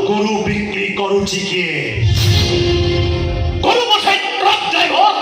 ଗୋରୁ ବିକ୍ରି କରୁଛି କିଏ? ଗୋରୁ ବୋଝେଇ ଟ୍ରକ୍ ଡ୍ରାଇଭର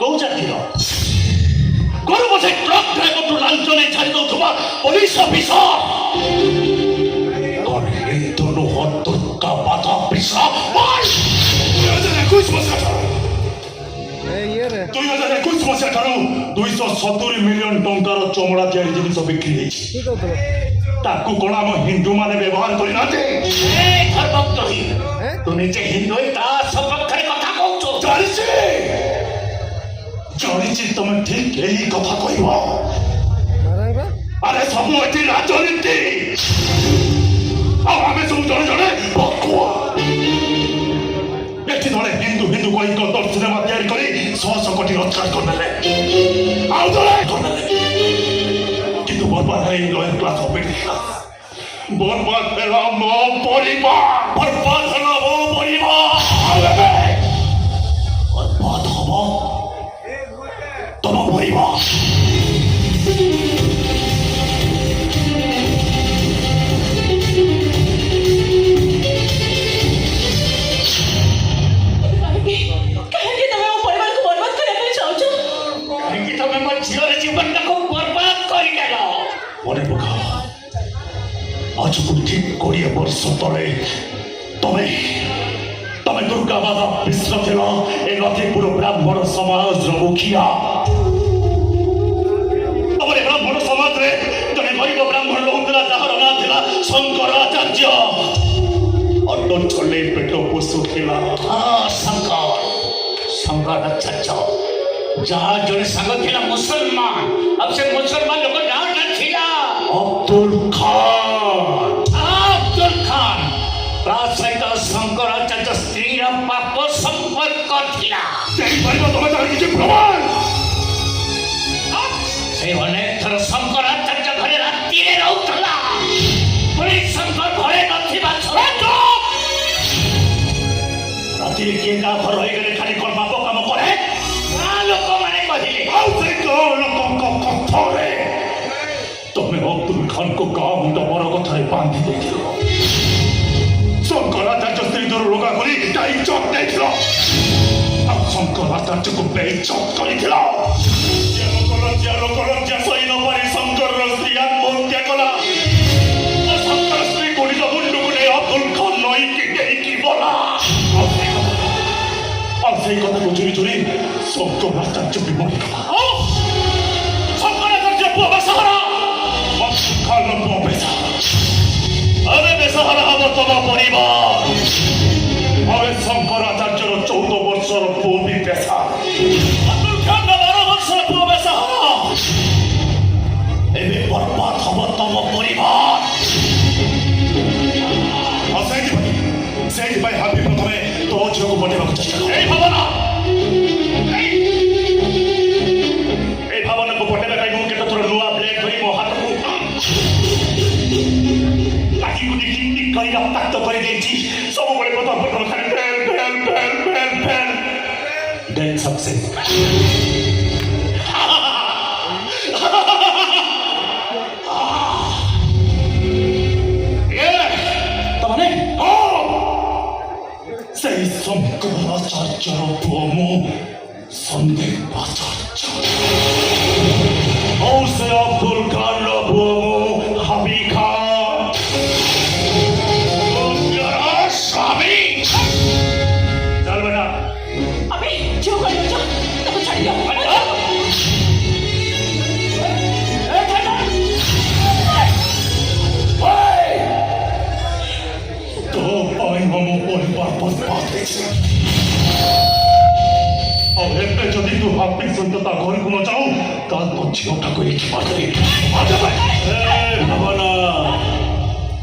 କୋଉ ଜାତିର? ଗୋରୁ ବୋଝେଇ ଟ୍ରକ୍ ଡ୍ରାଇଭରଠୁ ଲାଞ୍ଚ ନେଇ ଛାଡ଼ି ଦଉଥିବା ପୋଲିସ ଅଫିସର କଣ ହିନ୍ଦୁ ନୁହଁ, ଦୁର୍ଗା ମାଧ ମିଶ୍ର? 2021 ମସିହା ଠାରୁ, 2021 ମସିହା ଠାରୁ 270 ମିଲିୟନ ଟଙ୍କାର ଚମଡ଼ା ତିଆରି ଜିନିଷ ବିକ୍ରି ହେଇଛି। ତାକୁ କଣ ଆମ ହିନ୍ଦୁ ମାନେ ବ୍ୟବହାର କରିନାହାନ୍ତି? ଏ ଧର୍ମଦ୍ରୋହୀ, ତୁ ନିଜେ ହିନ୍ଦୁ ହୋଇ ତା ସପକ୍ଷରେ କଥା କହୁଛୁ? ଜାଣିଛି, ଜାଣିଛି, ତମେ ଠିକ ଏଇ କଥା କହିବ। ଆରେ, ସବୁ ଏଠି ରାଜନୀତି ଆଉ ଆମେ ସବୁ ଜଣେ ଜଣେ ଭକୁଆ। ଏଠି ଜଣେ ହିନ୍ଦୁ ହିନ୍ଦୁ କହି ଗଦର ସିନେମା ତିଆରି କରି ଶହ ଶହ କୋଟି ରୋଜଗାର କରିଦେଲେ, ଆଉ ଜଣେ କରିଦେଲେ। କିନ୍ତୁ ବର୍ବାଦ ହେଲେ ଲୋୟର କ୍ଲାସ, ମିଡିଲ କ୍ଲାସ। ବର୍ବାଦ ହେଲା ମୋ ପରିବାର, ବର୍ବାଦ ହେଲା ମୋ ପରିବାର। ଆଉ ଏବେ ବର୍ବାଦ ହବ ତମ ପରିବାର। କାହିଁକି, କାହିଁକି ତମେ ମୋ ପରିବାରକୁ ବର୍ବାଦ କରିବା ପାଇଁ ଚାହୁଁଛ? କାହିଁକି ତମେ ମୋ ଝିଅର ଜୀବନଟାକୁ ବର୍ବାଦ କରିଦେଲ? ମନେ ପକାଅ, ଆଜକୁ ଠିକ 20 ବର୍ଷ ତଳେ ତମେ ତମେ ଦୁର୍ଗା ମାଧବ ମିଶ୍ର ଥିଲ ଏ ଲକ୍ଷ୍ମୀପୁର ବ୍ରାହ୍ମଣ ସମାଜର ମୁଖିଆ। ତମର ଏ ବ୍ରାହ୍ମଣ ସମାଜରେ ଜଣେ ଗରିବ ବ୍ରାହ୍ମଣ ରହୁଥିଲା, ଯାହାର ନାଁ ଥିଲା ଶଙ୍କର ଆଚାର୍ଯ୍ୟ। ଅଟୋ ଚଲେଇ ପେଟ ପୋଷୁଥିଲା। ହଁ, ଶଙ୍କର, ଶଙ୍କରାଚାର୍ଯ୍ୟ, ଯାହା ଜଣେ ସାଙ୍ଗ ଥିଲା ମୁସଲମାନ। ଆଉ ସେ ମୁସଲମାନ ଲୋକ ନାଁଟା ଥିଲା ଅବ୍ଦୁଲ ଖାନ। ଅବ୍ଦୁଲ ଖାନ। ତା ସହିତ ଶଙ୍କରାଚାର୍ଯ୍ୟ ସ୍ତ୍ରୀର ପାପ ସମ୍ପର୍କ ଥିଲା। ଦେଇପାରିବ ତମେ ତାର କିଛି ପ୍ରମାଣ? ସେ ଅନେକ ଥର ଶଙ୍କରାଚାର୍ଯ୍ୟ ଘରେ ରାତିରେ ରହୁଥିଲା। ପୁଣି ଶଙ୍କର ଘରେ ନଥିବା ସତ୍ତ୍ୱେ। ରାତିରେ କିଏ କାହା ଘର ରହିଗଲେ ଖାଲି କଣ ପାପ କାମ କରେ? ଗାଁ ଲୋକମାନେ କହିଲେ। ଆଉ ସେଇ ଗାଁ ଲୋକଙ୍କ କଥାରେ ତମେ ଅବ୍ଦୁଲ ଖାନକୁ ଗାଁ ମୁଣ୍ଡ ବରଗଛରେ ବାନ୍ଧି ଦେଇଥିଲ। ଶଙ୍କରାଚାର୍ଯ୍ୟ ସ୍ତ୍ରୀ ଦୂର ଲୁଗା ଖୋଲି ତା ଇଜ୍ଜତ ନେଇଥିଲ ଆଉ ଶଙ୍କରାଚାର୍ଯ୍ୟକୁ ବେଇଜ୍ଜତ କରିଥିଲ। ଲୋକ ଲଜ୍ଜା, ଲୋକ ଲଜ୍ଜା ସହି ନ ପାରି ଶଙ୍କରର ସ୍ତ୍ରୀ ଆତ୍ମହତ୍ୟା କଲା। ଆଉ ଶଙ୍କର ସ୍ତ୍ରୀକୁ ନିଜ ମୁଣ୍ଡକୁ ନେଇ ଅବ୍ଦୁଲ ଖାନ ନଈକି ଡେଇଁକି ମଲା। ଆଉ ସେଇ କଥାକୁ ଚୋରି ଚୋରି ଶଙ୍କରାଚାର୍ଯ୍ୟ ବି ମରିଗଲା। ଶଙ୍କରାଚାର୍ଯ୍ୟ ପୁଅ ବେସହରା, ଅବ୍ଦୁଲ ଖାନର ପୁଅ ବେସହରା। ଏବେ ବେସହରା ହବ ତମ ପରିବାର। હવે ଶଙ୍କରାଚାର୍ଯ୍ୟର 14 ବର୍ଷର ପୁଅ ବି ବେସହରା। ଅବ୍ଦୁଲ ଖାନର 12 ବର୍ଷର ପୁଅ ବେସହରା। ଏବେ ବର୍ବାଦ ହବ ତମ ପରିବାର। ଆଉ ସେଇଥିପାଇଁ ସେଇଥିପାଇଁ ହାପି ପ୍ରଥମେ ତୋ ଝିଅକୁ ପଠେଇବାକୁ ଚେଷ୍ଟା କର। ଏଇ ଭାବନା, ଏଇ ଭାବନାକୁ ପଠେଇବା ପାଇଁ ମୁଁ କେତେ ଥର ନୂଆ ବ୍ଲେଡ୍ ଧରି ମୋ ହାତକୁ କାଟି କୁଟି ଟିକ୍ ଟିକ୍ କରି ରକ୍ତାକ୍ତ କରିଦେଇଛି। ସବୁବେଳେ ପ୍ରଥମ ପ୍ରଥମ ଖାଲି fail, fail, fail, fail, fail, then success. ତାମାନେ ହଁ, ସେଇ ଶଙ୍କରାଚାର୍ଯ୍ୟର ପୁଅ ମୁଁ ସନ୍ଦୀପ ଆଚାର୍ଯ୍ୟ, ଆଉ ସେ ଅବ୍ଦୁଲ ଖାନର ପୁଅ ମୁଁ ହାବି ଖାନ, ସ୍ୱାମୀ। ଚାଲ ବେଟା। ଅଭି, ଝିଅ କୁଆଡ଼େ ଯାଉଛ? ତାକୁ ଛାଡ଼ି ଦିଅ। ଏ, ଛାଡ଼। ଓଏ! ତୋ ପାଇଁ ମୋ ପରିବାର ବର୍ବାଦ ହେଇଛି। ଆଉ ଏବେ ଯଦି ତୁ ହାପି ସହିତ ତା ଘରକୁ ନ ଯାଉ, ତାହେଲେ ତୋ ଝିଅଟାକୁ ଏଇଠି ମାରିଦେବି, ମାରିଦେବି। ଏ ଭାବନା,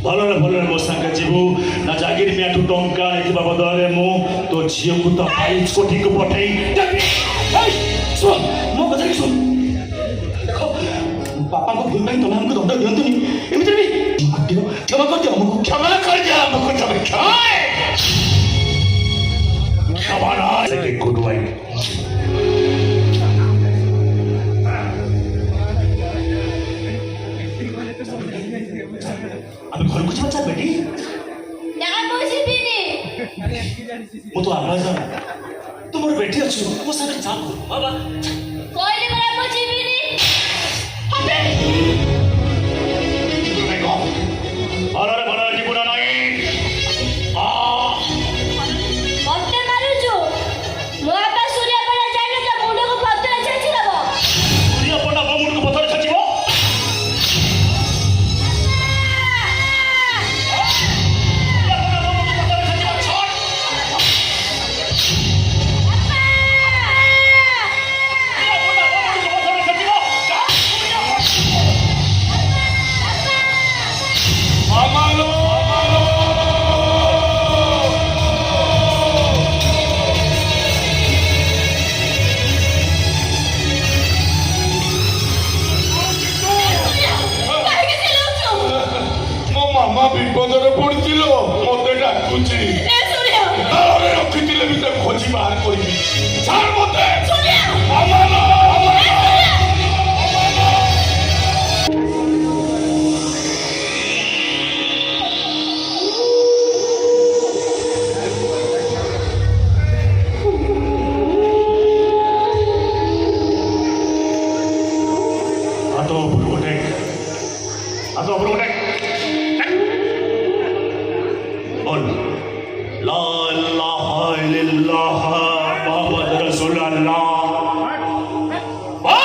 ଭଲରେ ଭଲରେ ମୋ ସାଙ୍ଗେ ଯିବୁ ନା ଜାଗିର ମିଆଁଠୁ ଟଙ୍କା ଆଣିଥିବା ବଦଳରେ ମୁଁ ତୋ ଝିଅକୁ ତା ଭାଇ କୋଠିକୁ ପଠେଇ ଦେବି? ଏଇ, ଶୁଣ, ମୋ କଥା ଶୁଣ। ଦେଖ, ବାପାଙ୍କ ଭୁଲ ପାଇଁ ତମେ ଆମକୁ ଦଣ୍ଡ ଦିଅନ୍ତୁନି। ଏମିତିରେ ବି ଦିଅ, କ୍ଷମା କରିଦିଅ ଆମକୁ। କ୍ଷମା କରିଦିଅ ଆମକୁ ତମେ। କ୍ଷମା, କ୍ଷମା ନା। Good wife. ଆମେ ଘରକୁ ଯିବା। ଚାଲ ବେଟି। ନା, ମୁଁ ଯିବିନି। ମୁଁ ତ ଆମାଜନ। ତୁ ମୋର ବେଟି ଅଛୁ, ମୋ ସାଙ୍ଗରେ ଯା ବାବା। କହିଲି ପରା, ମୁଁ ଯିବିନି। ଭଲରେ ଭଲରେ ଯିବୁ ନା ନାହିଁ? ମତେ ମାରୁଛୁ? ମୋ ବାପା ସୂର୍ୟା ପଣ୍ଡା ଜାଣିଲେ ତୋ ମୁଣ୍ଡକୁ ପଥର ଛେଚି ଦବ। ସୂର୍ଯ୍ୟ ପଣ୍ଡା ମୋ ମୁଣ୍ଡକୁ ପଥର ଛେଚିବ? ସୂର୍ଯ୍ୟ ପଣ୍ଡା ମୋ ମୁଣ୍ଡକୁ ପଥର ଛେଚିବ? ଛାଡ଼। ସୂର୍ଯ୍ୟ ପଣ୍ଡା ମୋ ମୁଣ୍ଡକୁ ପଥର ଛେଚିବ? ଯା, ସୂର୍ଯ୍ୟ ପଣ୍ଡା। ମାମାଲୋ। କାହିଁକି ଚିଲଉଛୁ? ମୋ ମାମା ବିପଦରେ ପଡିছিল, ମତେ ଡାକୁଛି। ଏ ସୂର୍ୟା! ତାଳରେ ରଖିଥିଲେ ବି ତାକୁ ଖୋଜି ବାହାର କରିବି। ଛାଡ଼ ମତେ। ସୂର୍ୟା! ମାମାଲୋ। ଏ ସୂର୍ୟା! ହାତ ଉପରକୁ ଟେକ, ହାତ ଉପରକୁ ଟେକ। ବୋଲ, لا إله إلا الله محمد رسول الله। বল,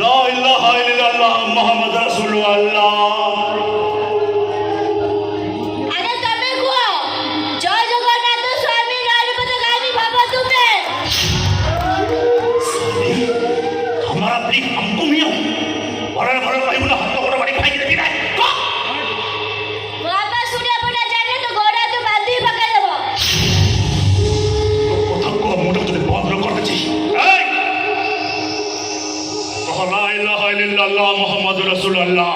لا إله إلا الله محمد رسول الله। ଆରେ, ତମେ କୁହ, ଜୟ ଜଗନ୍ନାଥ ସ୍ୱାମୀ ନୟନ ପଥଗାମୀ ଭବ ତୁମେ। हमारा प्लीज हमको मिया ଭଲରେ ଭଲରେ କହିବୁ ନା ହାତ ଗୋଡ଼ ବାଡ଼ି ଖାଇକି ଦେବି ନା? କହ। ମୋ ବାପା ସୂର୍ୟା ପଣ୍ଡା ଜାଣିଲେ ତୋ ଗୋଡ଼ ହାତ ବାନ୍ଧି ପକେଇଦବ। କଥା କୁହ, ମୁଣ୍ଡକୁ ଯଦି ବନ୍ଦ ନ କରିଦେଛି। এই କହ, لا إله إلا الله محمد رسول الله।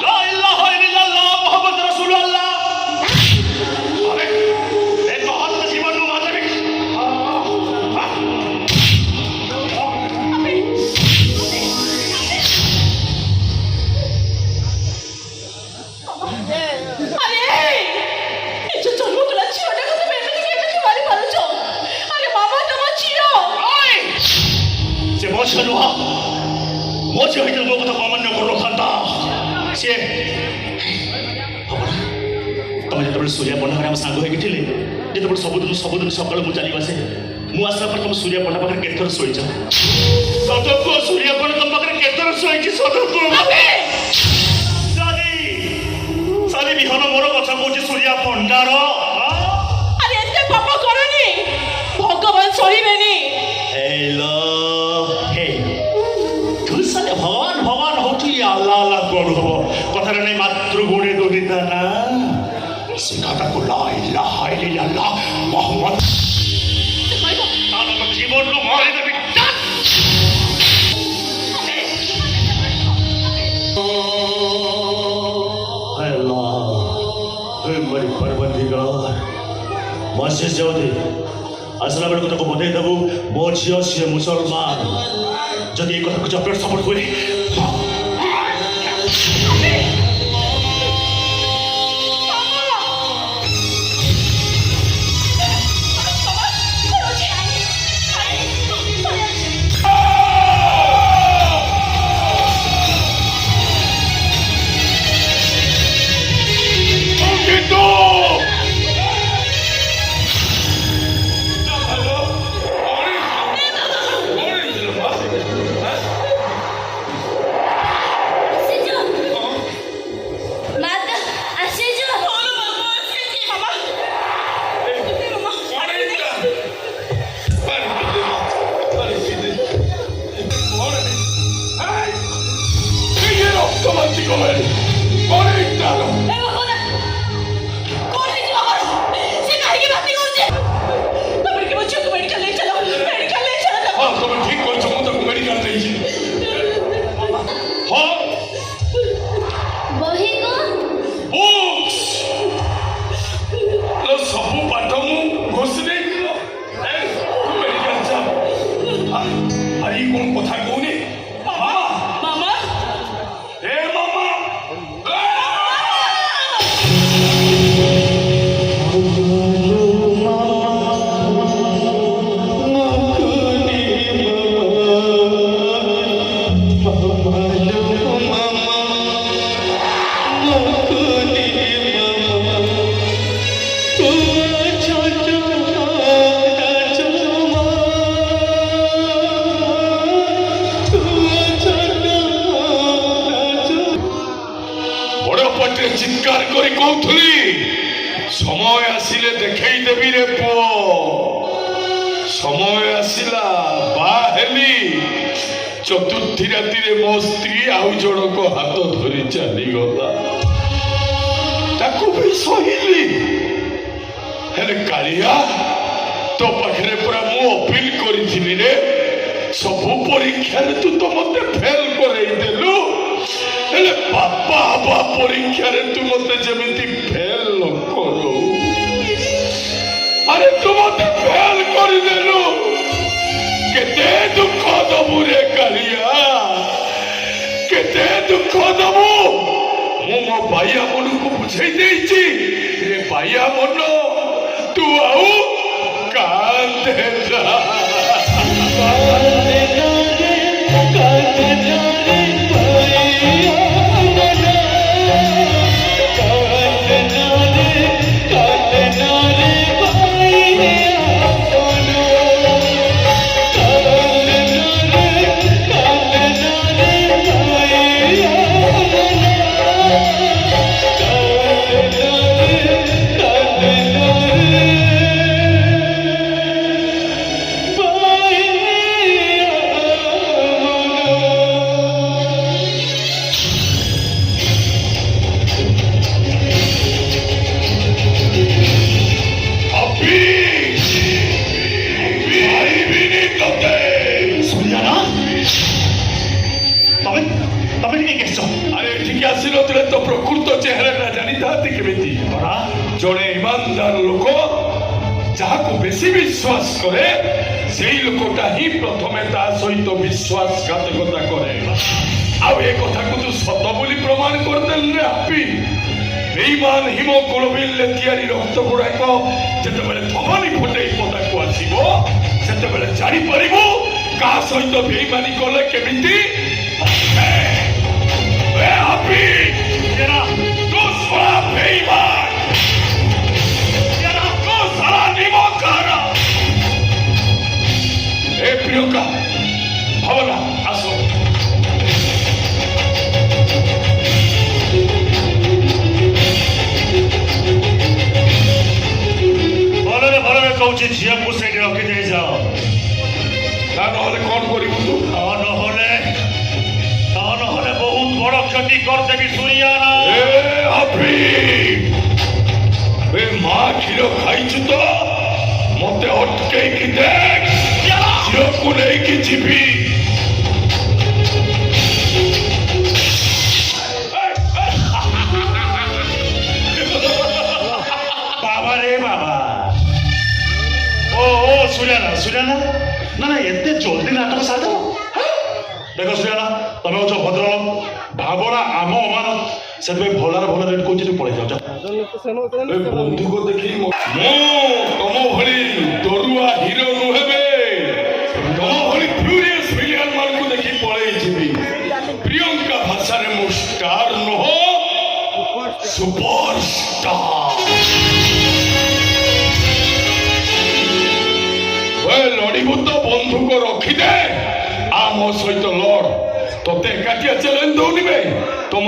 لا إله إلا الله محمد رسول الله। ଆବେ, ଏ ମହନ୍ତ ଜୀବନକୁ ମାରିଦେବି। ଆ। ଆରେ, ନିଜ ଜନ୍ମ କଲା ଝିଅଟାକୁ ତୁମେ ଏମିତି କେମିତି ମାରି ପାରୁଛ? ଆରେ, ମାମା ତମ ଝିଅ। ସେ ମୋ ଝିଅ ନୁହଁ। ମୋ ଝିଅ ହେଇଥିଲେ ମୋ କଥାକୁ ଅମାନ୍ୟ କରୁନଥାନ୍ତା ସିଏ। ତମେ ଯେତେବେଳେ ସୂର୍ୟା ପଣ୍ଡା ଘରେ ଆମ ସାଙ୍ଗ ହେଇକି ଥିଲେ, ଯେତେବେଳେ ସବୁଦିନ ସବୁଦିନ ସକାଳୁ ମୁଁ ଚାଲିବ ଆସେ, ମୁଁ ଆସିଲା ପରେ ତମ ସୂର୍ୟା ପଣ୍ଡା ପାଖରେ କେତେଥର ଶୋଇଛ? ସତ କୁହ, ସୂର୍ୟା ପଣ୍ଡା ତମ ପାଖରେ କେତେଥର ଶୋଇଛି? ସତ କୁହ। ସାରି ସାରି ବିହନ ମୋର କଥା କହୁଛି ସୂର୍ୟା ପଣ୍ଡାର, ହଁ? ଆରେ, ଏତେ ପାପ କରନି, ଭଗବାନ ସହିବେନି। ହେଲୋ, ହେ, ତୁ ସାଲେ ଭଗବାନ ଭଗବାନ ହଉଛି, ଆଲ୍ଲାହ ଆଲ୍ଲାହ କୁଆଡୁ ହବ? କଥାରେ ନାଇଁ, ମାତୃଗୁଣେ ଦୁହିତା ନା। ଶିଖା ତାକୁ, لا إله إلا الله ମହମ୍ମଦ। ସେ କହିବ। ତାର ଜୀବନରୁ ମାରିଦେବି। ଚାଲ। अल्लाह, हे मेरी परवरदिगार। ମସଜିଦ ଯାଉଦେ, ଆସିଲା ବେଳକୁ ତାକୁ ବତେଇ ଦେବୁ ମୋ ଝିଅ ସିଏ ମୁସଲମାନ। ଯଦି ଏ କଥା କିଛି ଅପଡେଟ୍ ସପୋର୍ଟ ହୁଏ। ବାବା, କଣ ଅଛି? ପାଣି ଅଛି। କିନ୍ତୁ ଆସିଛୁ ମାତା, ଆସିଛୁ? ହଁ ବାବା, ଆସିଛି। ମାମା, ମାମା। ପାଣି ପିଇଦେ ମା, ପାଣି ପିଇଦେ। କଣ ଏଇ, ଇଏ ରକ୍ତ ବାନ୍ତି କଲାଣି। କଣ ଏଇଟା? ଏ ବାବା, କଣ ହେଇଛି ବାବାର? ସେ କାହିଁକି ବାନ୍ତି କରୁଛି? ତମେ ଟିକେ ମୋ ଝିଅକୁ ମେଡିକାଲ ନେଇ ଚାଲ, ମେଡିକାଲ ନେଇ ଚାଲ ତାକୁ। ହଁ, ତମେ ଠିକ କହିଛ, ମୁଁ ତାକୁ ମେଡିକାଲ ନେଇଛି। ହଁ। ବହିକୁ? ବୁକ୍ସ ସବୁ ପାଠ ମୁଁ ଘୋଷି ଦେଇଥିଲି। ତୁ ମେଡିକାଲ ଯା। କଣ କଥା କହୁନି? ମାମା। ମାମା। ଏ ମାମା, ଏ! ବଡ଼ ପାଟିରେ ଚିତ୍କାର କରି କହୁଥିଲି, ସମୟ ଆସିଲେ ଦେଖେଇ ଦେବି ରେ ପୁଅ। ସମୟ ଆସିଲା, ବାହା ହେଲି। ଚତୁର୍ଥୀ ରାତିରେ ମୋ ସ୍ତ୍ରୀ ଆଉ ଜଣକ ହାତ ଧରି ଚାଲିଗଲା। ତାକୁ ବି ସହିଲି। ହେଲେ କାଳିଆ, ତୋ ପାଖରେ ପୁରା ମୁଁ ଅପିଲ କରିଥିଲି ରେ। ସବୁ ପରୀକ୍ଷାରେ ତୁ ତ ମତେ ଫେଲ କରେଇ ଦେଲୁ, ହେଲେ ବାପା ହବା ପରୀକ୍ଷାରେ ତୁ ମତେ ଯେମିତି ଫେଲ ନ କରୁ। ଆରେ, ତୁ ମତେ ଫେଲ କରିଦେଲୁ, କେତେ ଦୁଃଖ ଦବୁ ରେ କାଳିଆ, କେତେ ଦୁଃଖ ଦବୁ? ମୁଁ ମୋ ବାଇଆ ମନକୁ ବୁଝେଇ ଦେଇଛି, ରେ ବାଇଆ ମନ, ତୁ ଆଉ କାନ୍ଦେ ନା। କାନ୍ଦେ ନା ରେ, କାନ୍ଦେ ନା ରେ ବାଇଆ ମନ, କାନ୍ଦେ ନା ରେ, କାନ୍ଦେ ନା ରେ ବାଇଆ ମନ, କାନ୍ଦେ ନା ରେ, କାନ୍ଦେ ନା ରେ ବାଇଆ ମନ, କାନ୍ଦେ ନା ରେ, କାନ୍ଦେ ନା ରେ ବାଇଆ ମନ। ଅପି, ଛାଡ଼ିବିନି ତତେ। ସୂର୍ୟା ନା, ତମେ ତମେ ଟିକେ ଆସିଛ? ଆରେ, ଏଠିକି ଆସିନଥିଲେ ତ ପ୍ରକୃତ ଚେହେରାଟା ଜାଣିଥାନ୍ତି କେମିତି? ପରା। ଜଣେ ଇମାନଦାର ଲୋକ ଯାହାକୁ ବେଶୀ ବିଶ୍ୱାସ କରେ, ସେଇ ଲୋକଟା ହିଁ ପ୍ରଥମେ ତା ସହିତ ବିଶ୍ୱାସଘାତକତା କରେ। ଆଉ ଏ କଥାକୁ ତୁ ସତ ବୋଲି ପ୍ରମାଣ କରିଦେଲୁ ରେ ହାପି। ବେଇମାନ ହିମୋଗ୍ଲୋବିନରେ ତିଆରି ରକ୍ତ ଗୁଡାକ ଯେତେବେଳେ ଧମନୀ ଫଟେଇ ପଦାକୁ ଆସିବ, ସେତେବେଳେ ଜାଣିପାରିବୁ କାହା ସହିତ ବେଇମାନି କଲେ କେମିତି। ଏ ହାପି, ତୁ ଶଳା ବେଇମାନ, ତୁ ଶଳା ନିମକହାରାମ। ଏ ପ୍ରିୟଙ୍କା, ଭାବନା, ଆସ। ଭଲରେ ଭଲରେ କହୁଛି, ଝିଅକୁ ସେଇଠି ରଖିଦେଇ ଯାଅ। ନା ନହେଲେ କଣ କରିବୁ ତୁ? ତା ନହେଲେ ବହୁତ ବଡ କ୍ଷତି କରିଦେବି ସୂର୍ୟା ନା। ଏ ହାପି, ଏ ମା କ୍ଷୀର ଖାଇଛୁ ତ, ମତେ ଅଟକେଇକି ଦେଖ, ଝିଅକୁ ନେଇକି ଯିବି। ବାବା ରେ ବାବା, ଓ ଓ ସୂର୍ୟାନା, ସୂର୍ୟାନା, ନା ନା, ଏତେ ଜଲ୍ଦି ନାଟକ ସାରିଦେବ? ଦେଖ ସୂର୍ୟାନା, ତମେ ହଉଛ ଭଦ୍ରଲୋକ, ଭାବନା ଆମ ଅମାନତ। ସେଥିପାଇଁ ଭଲରେ ଭଲ ରେଟ୍ କହୁଛି, ତୁ ପଳେଇ ଯାଅ, ଯା। ଏ ବନ୍ଧୁକ ଦେଖି ମୁଁ ତମ ଭଳି ଡରୁଆ ହିରୋ ନୁହେଁ ବେ। ତମ ଭଳି ଫ୍ୟୁରିୟସ୍ ଭିଲିଆନ ମାନଙ୍କୁ ଦେଖି ପଳେଇ ଯିବି। ପ୍ରିୟଙ୍କା ଭାଷାରେ ମୁଁ ଷ୍ଟାର ନୁହଁ, ସୁପର ଷ୍ଟାର। ଲଢିବୁ ତ ବନ୍ଧୁକ ରଖିଦେ, ଆ ମୋ ସହିତ ଲଢ। ତତେ ଏକାଟିଆ ଚ୍ୟାଲେଞ୍ଜ ଦଉନି ବେ, ତମ